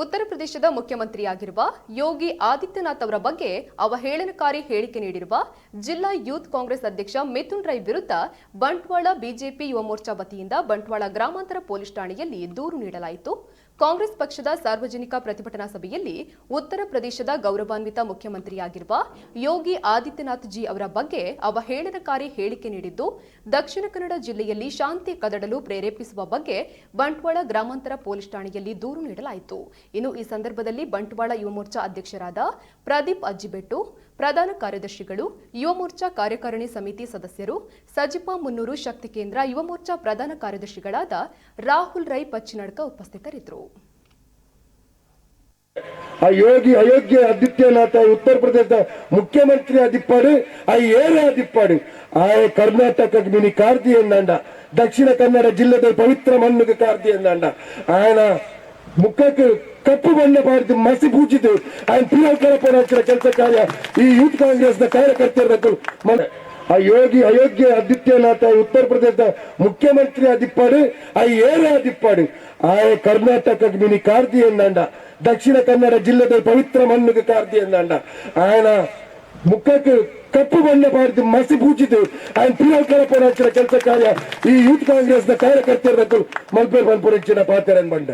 ಉತ್ತರ ಪ್ರದೇಶದ ಮುಖ್ಯಮಂತ್ರಿಯಾಗಿರುವ ಯೋಗಿ ಆದಿತ್ಯನಾಥ್ ಅವರ ಬಗ್ಗೆ ಅವಹೇಳನಕಾರಿ ಹೇಳಿಕೆ ನೀಡಿರುವ ಜಿಲ್ಲಾ ಯೂತ್ ಕಾಂಗ್ರೆಸ್ ಅಧ್ಯಕ್ಷ ಮಿಥುನ್ ರೈ ವಿರುದ್ಧ ಬಂಟ್ವಾಳ ಬಿಜೆಪಿ ಯುವ ಮೋರ್ಚಾ ವತಿಯಿಂದ ಬಂಟ್ವಾಳ ಗ್ರಾಮಾಂತರ ಪೊಲೀಸ್ ಠಾಣೆಯಲ್ಲಿ ದೂರು ನೀಡಲಾಯಿತು. ಕಾಂಗ್ರೆಸ್ ಪಕ್ಷದ ಸಾರ್ವಜನಿಕ ಪ್ರತಿಭಟನಾ ಸಭೆಯಲ್ಲಿ ಉತ್ತರ ಪ್ರದೇಶದ ಗೌರವಾನ್ವಿತ ಮುಖ್ಯಮಂತ್ರಿಯಾಗಿರುವ ಯೋಗಿ ಆದಿತ್ಯನಾಥ್ ಜಿ ಅವರ ಬಗ್ಗೆ ಅವಹೇಳನಕಾರಿ ಹೇಳಿಕೆ ನೀಡಿದ್ದು, ದಕ್ಷಿಣ ಕನ್ನಡ ಜಿಲ್ಲೆಯಲ್ಲಿ ಶಾಂತಿ ಕದಡಲು ಪ್ರೇರೇಪಿಸುವ ಬಗ್ಗೆ ಬಂಟ್ವಾಳ ಗ್ರಾಮಾಂತರ ಪೊಲೀಸ್ ಠಾಣೆಯಲ್ಲಿ ದೂರು ನೀಡಲಾಯಿತು. ಇನ್ನು ಈ ಸಂದರ್ಭದಲ್ಲಿ ಬಂಟ್ವಾಳ ಯುವ ಮೋರ್ಚಾ ಅಧ್ಯಕ್ಷರಾದ ಪ್ರದೀಪ್ ಅಜ್ಜಿಬೆಟ್ಟು, ಪ್ರಧಾನ ಕಾರ್ಯದರ್ಶಿಗಳು, ಯುವ ಮೋರ್ಚಾ ಕಾರ್ಯಕಾರಿಣಿ ಸಮಿತಿ ಸದಸ್ಯರು, ಸಜಿಪ 300 ಶಕ್ತಿ ಕೇಂದ್ರ ಯುವ ಮೋರ್ಚಾ ಪ್ರಧಾನ ಕಾರ್ಯದರ್ಶಿಗಳಾದ ರಾಹುಲ್ ರೈ ಪಚ್ಚಿನಡ್ಕ ಉಪಸ್ಥಿತರಿದ್ದರು. ಆ ಯೋಗಿ ಅಯೋಗ್ಯ ಆದಿತ್ಯನಾಥ ಉತ್ತರ ಪ್ರದೇಶದ ಮುಖ್ಯಮಂತ್ರಿ ಆದಿಪ್ಪಾಡು, ಆ ಏರೇ ಆದಿಪ್ಪಾಡು, ಆಯ ಕರ್ನಾಟಕ ಮಿನಿ ಕಾರ್ದಿ ಎಂದಾಂಡ, ದಕ್ಷಿಣ ಕನ್ನಡ ಜಿಲ್ಲೆದ ಪವಿತ್ರ ಮಣ್ಣುಗೆ ಕಾರ್ದಿ ಎಂದಾಂಡ, ఆయన ಮುಖಕ್ಕೆ ಕಪ್ಪು ಬಣ್ಣ ಪಾಡ್ದು ಮಸಿ ಪೂಜಿತು ఆయన ಪಿರವು ಪೋನಾಚಿನ ಕೆಲಸ ಕಾರ್ಯ ಈ ಯೂತ್ ಕಾಂಗ್ರೆಸ್ ನ ಕಾರ್ಯಕರ್ತರ. ಆ ಯೋಗಿ ಅಯೋಗ್ಯ ಆದಿತ್ಯನಾಥ ಉತ್ತರ ಪ್ರದೇಶದ ಮುಖ್ಯಮಂತ್ರಿ ಆದಿಪ್ಪಾಡು, ಆ ಏರೇ ಆದಿಪ್ಪಾಡು, ಆಯ ಕರ್ನಾಟಕ ಮಿನಿ ಕಾರ್ದಿ ಎಂದಾಂಡ, ದಕ್ಷಿಣ ಕನ್ನಡ ಜಿಲ್ಲೆದ ಪವಿತ್ರ ಮಣ್ಣುಗೆ ಕಾರ್ದಿ ಎಂದಾಂಡ, ఆయన ಮುಖಕ್ಕೆ ಕಪ್ಪು ಬಣ್ಣ ಪಾಡ್ದು ಮಸಿ ಪೂಜಿತು ఆయన ಪಿರವು ಪೋನಾಚಿನ ಕೆಲಸ ಕಾರ್ಯ ಈ ಯೂತ್ ಕಾಂಗ್ರೆಸ್ ನ ಕಾರ್ಯಕರ್ತರ ಮಲ್ಪೇರ್ ಮನ್ಪುರಿಂಚಿನ ಪಾತೆರನ್ ಬಂಡ.